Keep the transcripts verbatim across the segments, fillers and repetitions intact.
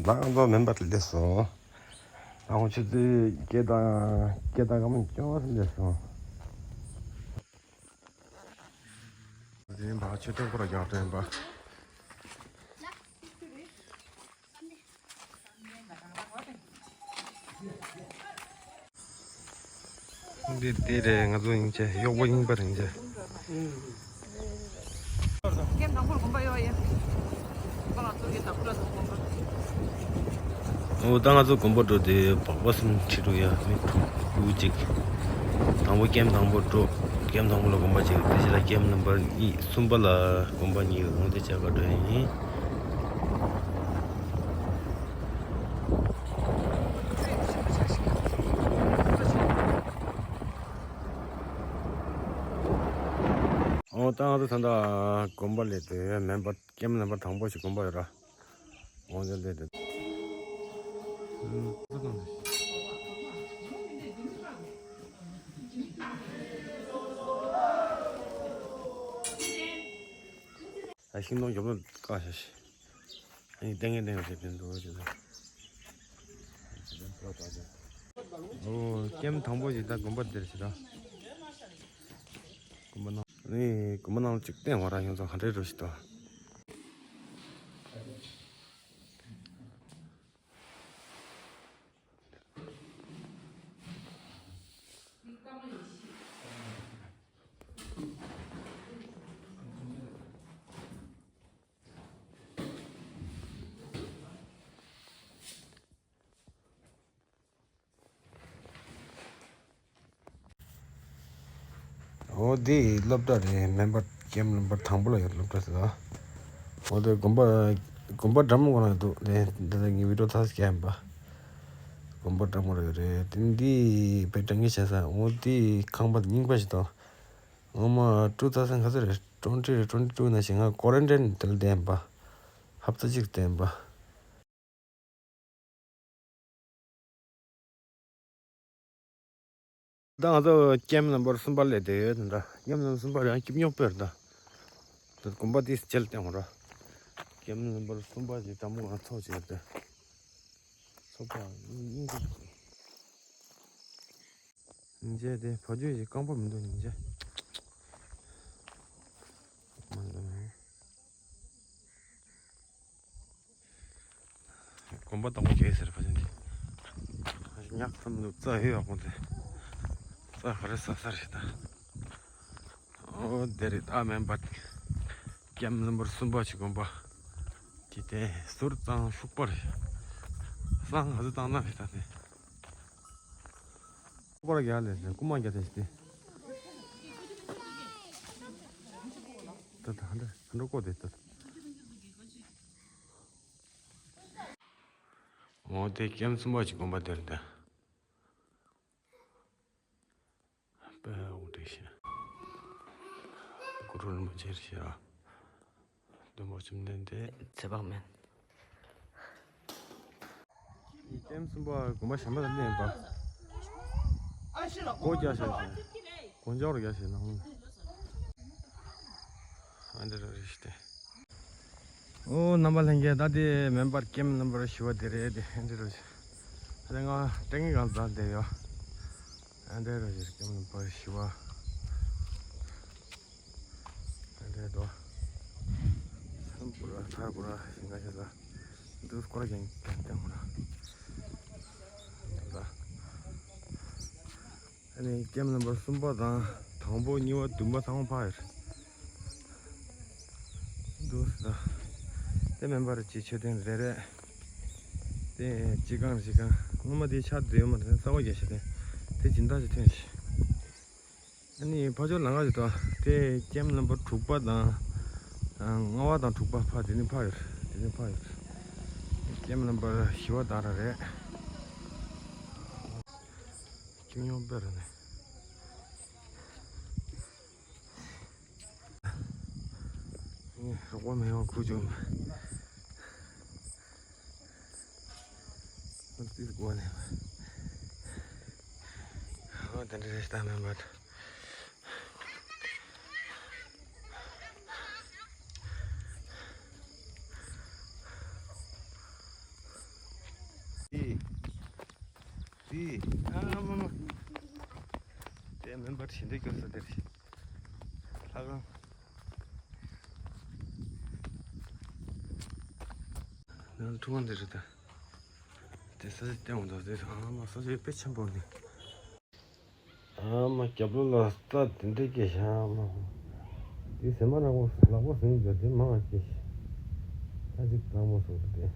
ང་ཚོ་མེ་འབར་སླེབས་སོང་། ད་ཁོང་ཆུ་ཚོད་བརྒྱད་དང་བརྒྱད་དང་སྐར་མ་བཅོ་ལྔ་སླེབས་སོང་། དེ་ཡིན་པ་ཆུ་ཐོག་པར་རྒྱག་སྤྲོད་ཡིན་པ། འདི་འདི་རེད། ང་ཚོ་ཡིན་ཆེ་གཡོག་པོ་ཡིན་པ་རེད་ཆེ། ཀེམ་དང་པོར་དགོན་པ་ཡོད་ཡ། ང་ཚོ་གི་དང་པོ་ལ་དགོན་པ། འོ་ད་ང་ཚོ་དགོན་པ་འགྲོ་དུས་སྦག་སྦག་གསུམ་ཁྲིད་འགྲོ་ཡ། མི་དྲུག་དྲུག་གཅིག་དང་པོ་ཀེམ་དང་པོ་འགྲོ། ཀེམ་དང་པོ་ལ་དགོན་པ་གཅིག་དེ་རྗེས་ལ་ཀེམ་ནམ་བར་གཉིས་གསུམ་པ་ལ་དགོན་པ་གཉིས་འོང་དེ་བྱ་དགའ་འགྲོ་ཡ་ཡིན། འོ་ད་ང་ཚོ་ད་ལྟ་དགོན་པ་སླེབས་དུས་མེ་འབར་ཀེམ་ནམ་བར་དང་པོ་ཞིག་དགོན་པ་ཡོད་ར། འོ་དེ་སླེབས་དུས། ཨ་ཤིང་སྡོང་མགྱོགས་པོ་བཀག་བྱ་ཞིག་ཨ་ནི་ལྟས་ངན་ལྟས་ངན་བྱེད་པའི་འདུག་ཅེས། འོ་ཀེམ་དང་པོ་ཞིག་ད་དགོན་པ་འདིར་ཞིག་ད། དགོན་པ་ནང་ནི་དགོན་པ་ནང་ལ་ཅིག་བསྟན་བ་ར་ཡོང་ཙང་ག་འདྲའི་རོ་ཞིག་ད། འོ་འདི་སློབ་གྲྭ་རེད། མེ་འབར་ཀེམ་ནམ་བར་དང་པོ་ལ་ཡོད་སློབ་གྲྭ་དེ་དང་། འོ་དེ་དགོན་པ་དགོན་པ་འགྲམ་ངོ་ན་འདུག་དེ་འདི་ལ་ངའི་བི་ཌིའོ་ཐག་སྐྱེ་ཡིན་པ། དགོན་པ་འགྲམ་ངོ་ན་ཡོད་རེད། དེ་འདི་དཔེ་དྲང་གི་བྱས་ས། འོ་འདི་ཁང་པ་རྙིང་པ་ཞིག་དང་། འོ་མ་ཀྲུ་ཚ་སན་ག་ཚོད་རེད། ཊུ་ཝེན་ཊི་རེད། ཊུ་ཝེན་ཊི་ཊུ་ན་ཞིག་ང་ཀོ་རན་ཊིན་དེ་ལ་བསྡད་ཡིན་པ། ཧབ་ཏ་གཅིག་བསྡད་ཡིན་པ། ད་ང་ཚོ་ཀེམ་ནམ་བར་གསུམ་པ་སླེབས་བསྡད་ཡོད། ད་ཀེམ་ནམ་བར་གསུམ་པ་ཡང་སྐྱིད་ཉོག་དཔེར་ད། ད་དགོན་པ་དེ་ཕྱེད་ལ་བསྟན་འོང་ར། ཀེམ་ནམ་བར་གསུམ་པ་ཞིག་དྲང་མོ་ང་ཚོ་བྱས་ཏེ། ཚོགས་པ་སྙིང་རྗེ་འདུག་སྙིང་རྗེ་དེ་བ་ཇུ་ཞིག་རྐང་པ་མི་འདུག་སྙིང་རྗེ། མ་འདུག་དགོན་པ་དང་པོ་གས་ཟེར་ཕ་ཆེན་དེ། ཉག་ཙམ་འདུག་རྩྭ་ཡོད་ཡག་པོ་དེ། རྩྭ་ག་རེ་ཟ་ས་རེད་ད། འོ་དེ་རེད་ད། མེ་འབར་ཀེམ་ནམ་བར་གསུམ་པ་ཞིག་དགོན་པ། ཅི་དེ་ཟུར་གཙང་ཤུག་པ་རེད། སང་ག་ཚོད་བཏང་ན་རེད་ད་དེ། ཀོ་ར་རྒྱག་ལས་ཟེར་རྐུ་མ་རྒྱག་དེ་ཞིག་སྟེ། ད་ད་ཧ་འདྲ་ཧ་འདྲ་ཀོ་དེ་ལྟ། འོ་དེ་ཀེམ་གསུམ་པ་ཅིག་དགོན་པ་དེར་ད། པའོ་དེ་ཤ། གུ་རུ་རིན་པོ་ཆེར་ཤ། སྟོན་པ་བཅོམ་ལྡན་འདས། ཚེ་དཔག་མེད། ཀེམ་གསུམ་པ་དགོན་པ་གཞན་པ་ལ་གནས་པ། སྒོ་རྒྱག་བཞག་ཞིང་། སྒོ་འཇོག་རྒྱག་བཞག་ནང་ལ། ཨ་འདྲ་རེད་ཤི་སྟེ། ཨོ་རྣམ་པ་ལྷན་རྒྱས། ད་དེ་མེ་འབར་ཀེམ་ནམ་བར་བཞི་པ་དེ་རེད་དེ། ཨ་འདྲ་རེད་ཤི། ཨ་རེ་ང་ཏྲེང་གི་གང་ཟག་དེ་ཡོད། ཨ་འདྲ་རེད་ཤི་ཀེམ་ནམ་བར་བཞི་པ། ཨ་འདྲ་དོ། སམ་པུ་ར་ཐར་པུ་ར་ཞིང་ཁ་ཤ་ས། འདུ་སྐོར་རྒྱང་རྒྱང་རྒྱང་ཧུ་ར། འདུ་ད། ཨ་ནི་ཀེམ་ནམ་བར་གསུམ་པ་དང་དང་པོ་གཉིས་པ་བདུན་པ་ཚང་མ་ཕར་ཡོད་རེད། འདུག་ཟེར། དེ་མེ་འབར་གྱི་མཆོད་རྟེན་རེ་རེ། དེ་སྤྱི་ཁང་སྤྱི་ཁང་སྔོན་མ་དེའི་ཆར་དུ་ཡོད་མ་རེད། གསར་པ་རྒྱག་ཤག་དེ་དེ་སྦྱིན་བདག་ཅིག་ཐོན་ཤག་ཨ་ནི་ཕ་ཇོ་ལང་ཀ་ཞིག་ཏུ་དེ་ཀེམ་ནམ་བར་དྲུག་པ་དང་། ལྔ་པ་དང་དྲུག་པ་ཕར་དེ་ནི་ཕར་ཡོད་རེད། དེ་ནི་ཕར་ཡོད་རེད། ཀེམ་ནམ་བར་བཞི་པ་དང་ར་རེད། ཁྱིམ་ཡོང་པེ་ར་ནས། རོགས་པ་མེད་པ་ཁུ་བྱུང་། ཨ་ཙི་དགོས་ནས། ཨ་དེ་འདྲ་རེད་ད་མེན་པར། ཨ་མ་མ། དེ་མེམ་བར་ཞིག་འདི་སྐྱོར་ས་དེ་རེད། ལྷ་ཁང་། ནང་ཐུག་ཁང་དེ་རེད་ད། དེ་ས་ཆ་བསྟན་འོང་ད་དེ། ཨ་མ། ས་ཆ་དཔེ་ཆེན་པོ་འདི། ཨ་མ། རྒྱབ་ལོགས་ལ་རྩྭ་དེ་འདྲས་སྐྱེས་ཤག་ཨ་མ། དེ་ཟེ་མ་ར་བོ་ལག་པ་ཟིན་འགྱོ་དེ་མང་བ་སྐྱེས་ཤག་ཨ་ཅིག་གཙང་མ་བཟོ་གི་དེ།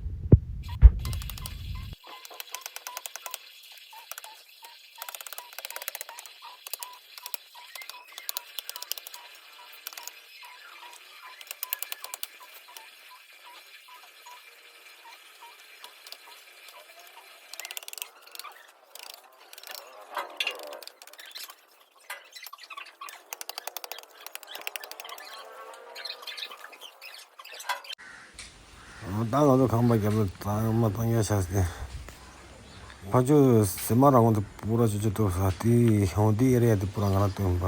ད་ང་ཚོ་ཁང་པ་རྒྱབ་ལ་གཙང་མ་གཙང་རྐྱང་ཆགས་ཏེ། ཕ་ཆུ་ཟེ་མ་ར་ཁོང་དུ་པུ་ར་ཆུ་ཆུ་ཐུག་ས་དེ་ཧོང་དེ་ཨེ་རི་ཡ་དེ་པུ་ར་ང་ར་སྟོན་པ།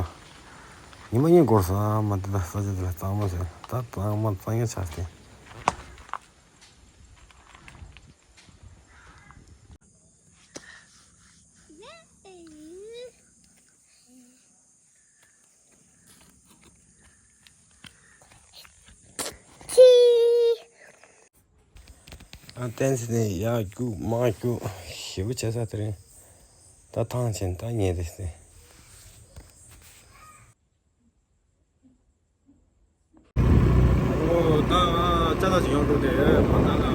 ཉི་མ་གཉིས་འགོར་ས་མ་དེ་ད་ས་ཆ་དེ་ལ་གཙང་མ་ཟེར་ད་གཙང་མ་གཙང་རྐྱང་ཆགས་ཏེ། ཨ་བསྟན་ཟིན་ནས་ཡར་རྒྱུག་མར་རྒྱུག་ཞེ་པོ་བྱས་ས་དེ་རིང་། ད་ཐང་ཆེན་ད་ཉལ་དེ་སྟེ། ཨོ་ད་ཅ་ལག་ཅིག་ཡོང་འགྲོ་དེ་བ་ད་ལ།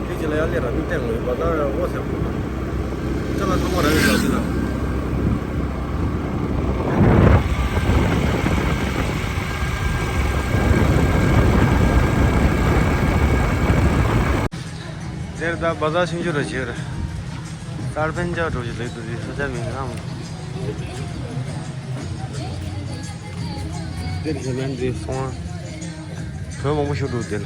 དེ་ཅི་ལ་ཡར་སླེབས་ར་མི་བསྟན་དགོས་བ་ད་འོ་ཟེར་དགོས། ཅ་ལག་ཚང་མ་ར་ཡོད་ལ་ཅི་ལ། དེར་ད་བ་ཟ་ཆུང་ཆུང་ར་བྱེད་ར། སར་པན་ཅག་འགྲོ་རྒྱུ་ལེགས་འདུག་དེ་ས་ཆ་མིན་ནམ། དེར་ཞེ་མན་དེ་སོང་ཨ། བོད་མང་པོ་ཞིག་འགྲོ་དེ་ལ།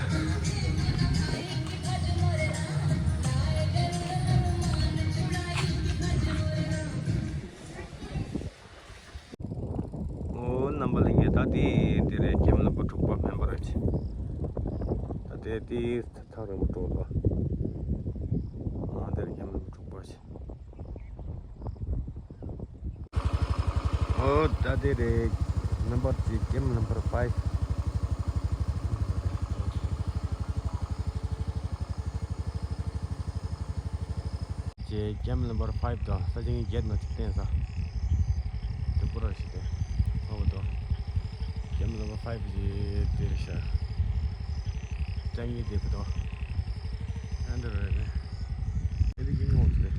ཨོ་རྣམ་པ་ལྷན་རྒྱས། ད་དེ་དེ་རེད། ཀེམ་ལ་པོ་དྲུག་པ་མེམ་བར་ཆེ། ད་དེ་དེ་ཐག་རིང་པོ་འགྲོ་ལ། ཨ་དེ་རེད། ཀེམ་ལ་པོ་དྲུག་པ་ཆེ། ཨོ་ད་དེ་རེད། མེམ་བར་ཆེ། ཀེམ་ནམ་བར་ཕའིབ། ཅེ་ཀེམ་ནམ་བར་ཕའིབ་དང་ས་ཆ་ངའི་བརྒྱད་ནང་གཅིག་བསྟན་ས། དེ་པུ་ར་ཞིག་དེ། ཨོ་དོ། ཀེམ་ནམ་བར་ཕའིབ་ཀྱི་དེ་རེད་ཤག་ཅང་གི་དེ་གི་དོ། ཨན་དྲ་རེད་ནས། དེ་རིགས་ཀྱི་ངོ་དེ།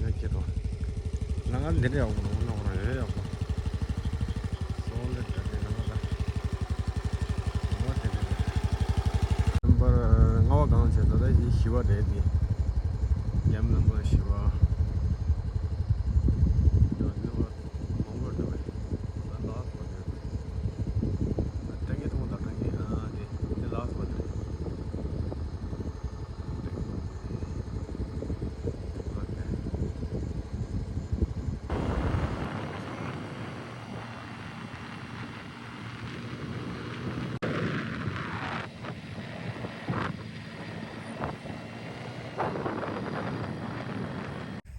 ང་ཁྱེད་དོ། ལ་ང་འདི་འདྲ་ཡག་པོ་ནོ་ནོ་ར་ཡོད་ཡག་པོ། སོང་ལེ་དྲ་དེ་ལ་ང་ད། ངོ་དེ་དེ་དེ། ནམ་བར་ལྔ་བ་གང་བྱས་ད་ལྟ་བཞི་བ་རེད་དེ། ཡམ་ནམ་བར་བཞི་བ། ཡོད་ནི་བ། མང་པོ་འདུག་པས། ད་ལགས་པ་དེ། ཏྲེང་གི་ཐོང་ད་ཏྲེང་གི་ཨ་དེ་དེ་ལགས་པ་དེ།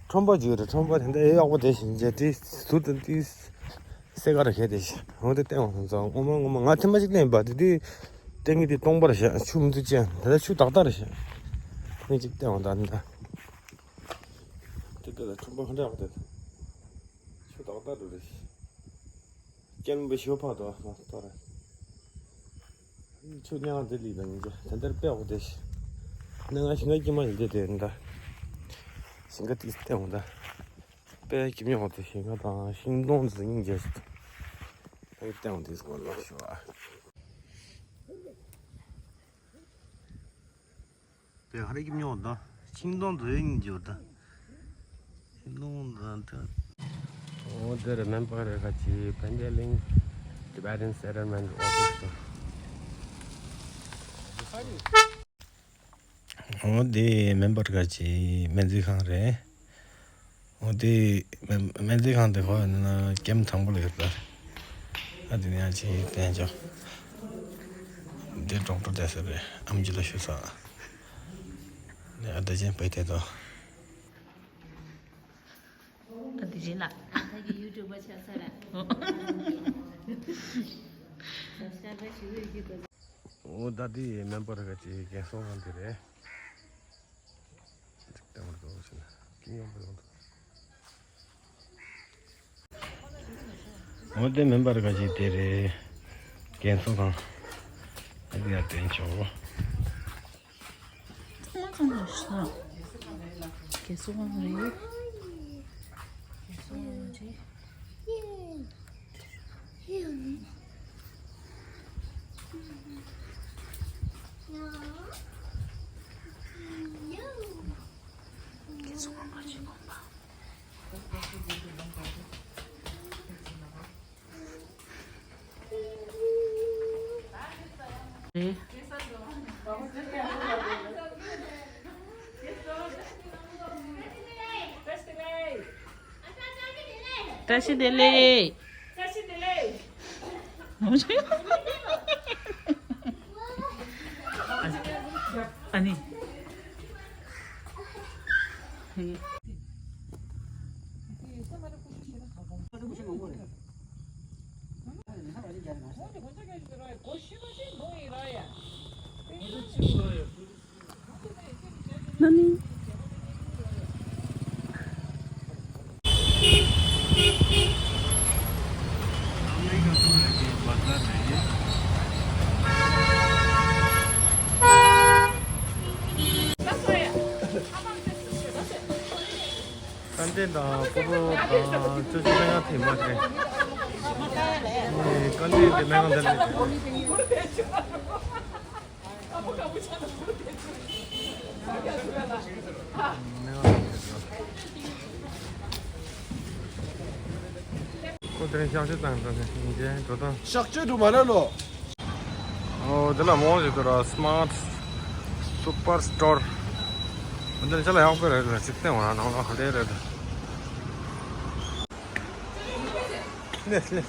ཁྲོན་པ་ཅིག་རེད། ཁྲོན་པ་དེ་འདྲ་ཡག་པོ་དེ་བཞིན་བྱས་ཏེ་ཟུར་དུ་ཏིས་སེ་ག་ར་ཁྱེར་ཏེ་འོ་དེ་བསྟན་འོང་སོང་། ངོ་མ་ངོ་མ་ང་ཐེངས་མ་གཅིག་བསྟན་པ་དེ་དུས་བསྟན་གི་དེ་སྟོང་པར་བཞག་ཆུ་མི་འདུག་ཅན་ད་ལྟ་ཆུ་དག་དག་རེད་བཞག་ངས་གཅིག་བསྟན་འོང་ད་འདི་ད། དེ་ག་ལ་ཁྲོན་པ་ག་འདྲ་ཡག་པོ་དེ། ཆུ་དག་དག་འགྲོ་རེད། སྐྱེམས་པའི་ཞོ་ཕག་ཏུ་ལ་ཏོ་རེད། ཆུ་ཉག་འདི་ལི་དང་ཉིན་རྒྱ་དེ་འདིར་དཔེ་འོག་དེ་ཤི། ནི་ང་ཞིང་ཁ་སྐྱིད་མ་ཡིན་དེ་དེ་འདྲ། ཞིང་ཁ་ཏིས་ཏེ་འོང་ད། དཔེ་སྐྱིད་མྱོང་འོག་དེ་ཞིང་ཁ་དང་ཤིང་སྡོང་འདི་སྙིང་རྗེ་ཞིག་དཔེ་ཏེ་འོང་དེ་སྐོར་ལ་ཞུ་བ། དེ་ཧ་རི་ཀི་མྱོང་ད། ཤིང་སྡོང་དུ་ཡོད་ཉིན་འགྱུར་ད། ཤིང་སྡོང་དུ་ད། འོ་དེར་མེམ་བར་ཁ་ཅིག་པན་ཌེ་གླིང་Tibetan Settlement Office དང་། འོ་དེ་མེམ་བར་ཁ་ཅིག་སྨན་རྩིས་ཁང་རེད། འོ་དེ་སྨན་སྨན་རྩིས་ཁང་དེ་ཧོ་ཡིན་ན་ཀེམ་དང་པོ་ལ་ཡོད་པ། ཨ་དེ་ནས་ཡང་ཅིག་བསྟན་ཅོག་དེ་ཌོག་ཊར་བསྡད་ས་རེད། ཨམ་ཆི་ལ་ཞུ་ས། ནས་ཨ་བདེ་ཆེན་པའི་དེ་དོ། འདི་བཞིན་ལ། ད་གི་ཡུ་ཊུབ་པ་ཆགས་ས་ར། སབ་སི་ཀྲའིབ་ཞུ་གི་ཡོད་ཀྱི་འདུག། འོ་ད་དེ་མེམ་བར་ག་ཅིག་རྒན་གསོ་ཁང་དེ་རེད། འོ་དེ་མེམ་བར་ག་ཅིག་དེ་རེད། རྒན་གསོ་ཁང་། ཨ་དེ་ཡར་བསྟན་ཆོག། ཚང་མ་ཚང་མ་ཞིག་ལ། རྒན་གསོ་ཁང་རེད། རྒན་གསོ་ཁང་རེད། རྒན་གསོ་ཁང་ཁ་ཆེ་དགོན་པ། བཀྲ་ཤིས་བདེ་ལེགས། བཀྲ་ཤིས་བདེ་ལེགས། ཨ་ནི། ན་ནིང་། ཀ་འདྲེ་དང་སྤོ་རོ་དང་ཅོ་ཅོ་སྨན་ཁང་དེ་མ་རེད། ནས་ཀ་འདྲེ་དེ་སྨན་ཁང་འདི་རེད། ཁོ་དེ་རིང་གཤག་བཅོས་བཏང་འགྲོ་ནས་ཡིན་གྱི་འགྲོ་སྟངས། གཤག་བཅོས་འགྲོ་མ་ལ་ལོ། ཨོ་དེ་ལ་མོ་ཞིག་ཏུ་ར་སི་མཱར་ཊི་སུ་པར་སི་ཊོར། འདི་ལ་ཅ་ལག་ཡག་པོ་རེད་ལ་ཅིག་བསྟན་བ་ནང་ལ་ཧ་ལས་རེད། ལེ་ལེ།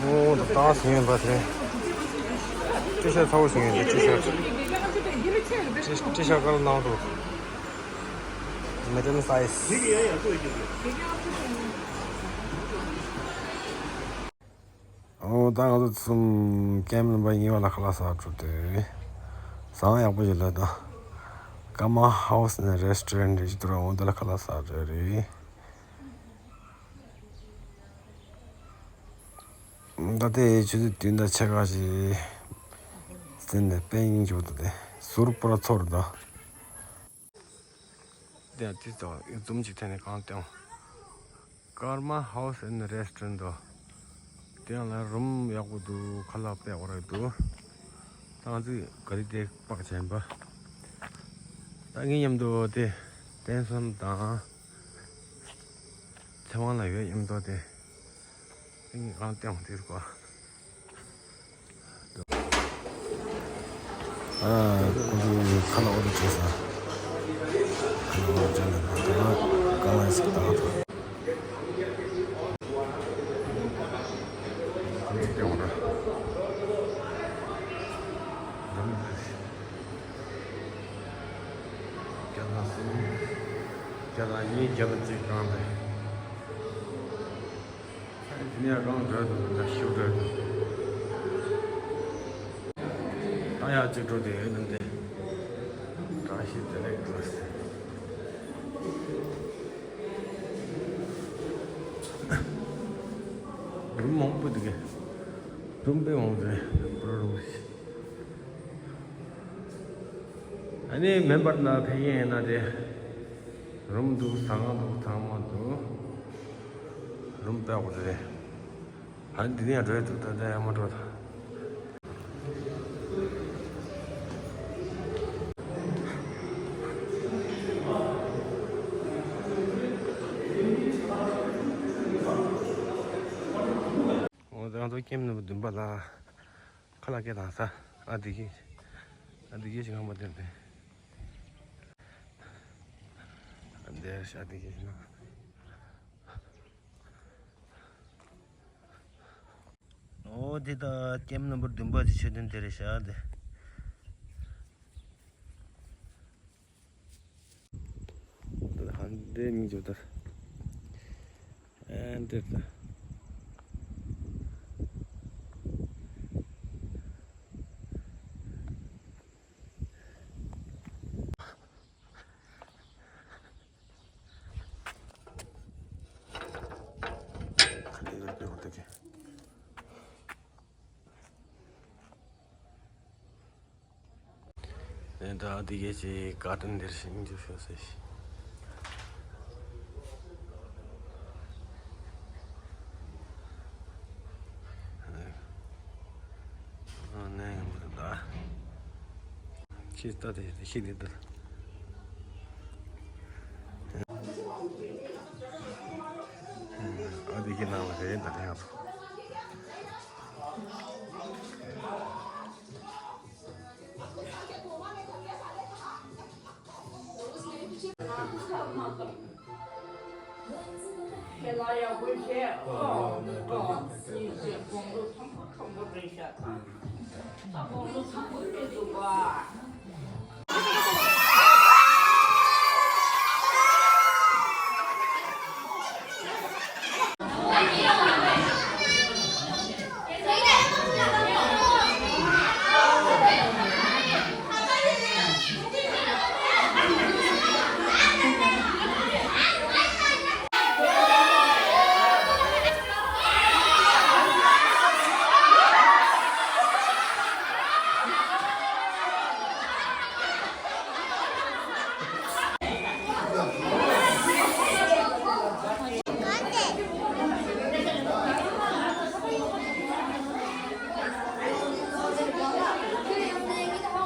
ཨོ་ད་ལྟ་ཟིན་ཡོད་པ་དེ། ཊི་ཤར་ཊི་ཚ་བོ་ཟིན་ཡོད་འདུག་ཊི་ཤར་ཊི། ཊི་ཤར་ཊི་ཀ་ལ་ནང་དུ། མེ་ཌམ་སའི་ཛི། ཨོ་ད་ང་ཚོ་གསུམ་ཀེམ་ནམ་བར་གཉིས་པ་ལ་ཁ་ལག་ཟ་འགྲོ་དེ། ཟ་ཡག་པོ་ཞིག་ལ་ད། ཀརྨ་ཧའུ་སི་ཨེན་ཌི་རེ་སི་ཊོ་རེན་ཊི་རེད་ཅིག་འདུག་ར། འོ་འདི་ལ་ཁ་ལག་ཟ་འགྲོ་རེད། ད་ལྟའི་ཆུ་ཚོད་བདུན་དང་ཕྱེད་ཀ་ཞིག་ཟིན་ནས་དཔེ་སྙིང་རྗེ་པོ་འདུག་སྟེ། ཟུར་པོ་ར་ཚོར་ད། དེ་ཡང་ཅི་ཙམ་འཛུམ་ཅིག་འཐེན་ནས་གང་སྟེང་། ཀརྨ་ཧའུ་སི་ཨེན་ཌི་རེ་སི་ཊོ་རེན་ཊི་འདུག་དེ་ཡང་ལ་རུམ་ཡག་པོ་འདུག་ཁ་ལག་དཔེ་ཡག་པོ་རེད་འདུག་ད་ང་ཚོས་ག་རེ་དེ་སྤགས་བྱས་པ། ད་ངའི་མཉམ་དུ་དེ་རྟེན་གསུམ་དང་ཚེ་དབང་ལགས་ཡོད་མཉམ་དུ་དེ། ཨ་ནི་ཨང་སྟེང་དེ་རུ་གོ། ཨ། ཁོང་ཚོས་ཁ་ལག་ཨོ་ཌར་བྱས་སོང་། ཁ་ལག་ཨོ་ཌར་བྱས་ནས་ད་ལྟ་རྐང་ལག་ཞིག་བཏང་ཐོག་ཁོང་ཚོ་སྟེང་འོ་ར། རང་གི་རེད། བརྒྱ་དང་གསུམ། བརྒྱ་དང་གཉིས། བརྒྱ་དང་གཅིག་གང་རེད། དེ་ནས་རང་འགྲོ་དུ་འདྲ་ཤུགས་འགྲོ་དུ། ད་ཡག་ཅིག་འགྲོ་དུ་ཡོད་ནམ་དེ། བཀྲ་ཤིས་བདེ་ལེགས་འགྲོ་ཟེར། རུམ་མང་པོ་འདུག་གས། རུམ་དཔེ་མང་པོ་འདུག་གས། པུ་ར་རུམ་ཞིག་ཨ་ནི་མེམ་བར་ལ་ཕེབས་མཁན་ཡིན་ན་དེ། རུམ་འདུག་ཟ་ཁང་འདུག་ཚང་མ་འདུག་རུམ་དཔེ་ཡག་པོ་རེད། ཨ་ནི་འདི་ནས་འགྲོ་ཡ་འདུག་ད་ལྟ་ཡར་མར་འགྲོ་ད། ཀེམ་ནམ་བར་བདུན་པ་ལ་ཁ་ལག་སྐད་བཏང་ས། ཨ་དེ་གི་ཨ་དེ་གི་ཞིག་ཧམ་པ་དེར་དེ། ཨ་འདིར་ཤ་དེ་གི་ཞིག་ན། ཨོ་དེ་ད་ཀེམ་ནམ་བར་བདུན་པ་གི་མཆོད་རྟེན་དེ་རེད་ཤག་དེ། ད་ཧན་དེ་མི་འཇོག་ད། ཨན་དེ་ད། ད་འདི་གས་ཀྱི་ཀར་ཏན་འདིར་ཤིང་རྒྱུ་ཤོག་ཟེར་ཤིང་། ཨ་ནས་ངས་མ་ད་ཁྱི་ལྟ་དེ་ཤི་ནི་ད། ཨ་འདི་གི་ནང་ལ་རེད་ད་དེ་ཡང་། ཁྱེད་ལ་ཡག་པོ་བྱས། ཨོ། ཨོ། སྙིང་རྗེ་དགོང་དྲོ་ཐང་པོ་ཐང་པོ་རེད་ཤག་ད་དགོང་དྲོ་ཐང་པོ་རེད་འདུག་པ།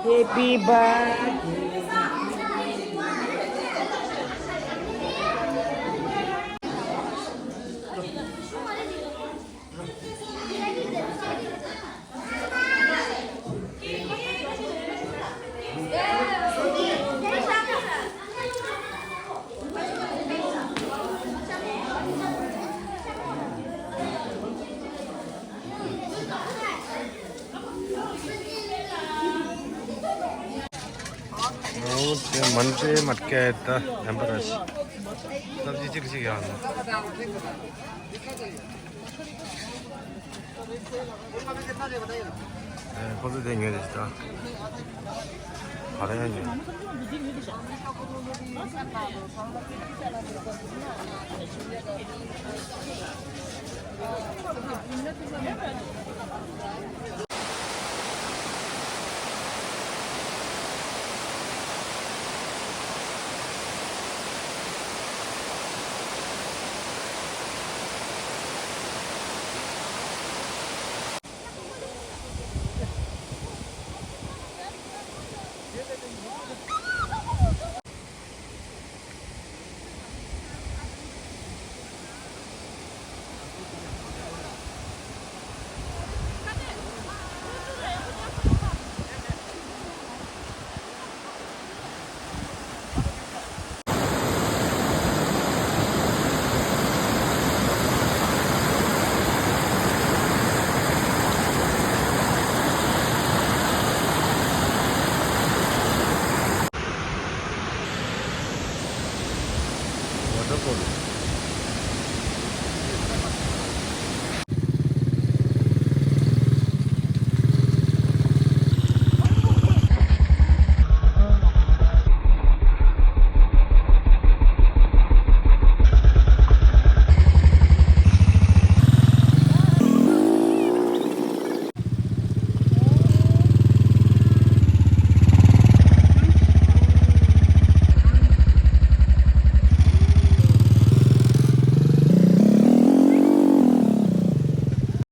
Happy birthday. ཨོ་དེ་མན་ཇེ་མ་ཀེ་ད་ཨེམ་པ་ར་ཤི། སབ་ཇི་གཅིག་གཅིག་ཡང་ན། ཨེ་ཁོ་ཚོ་དེ་ཉོས་རེད་ད། ག་རེ་ཡང་ཉོས། Waterfall.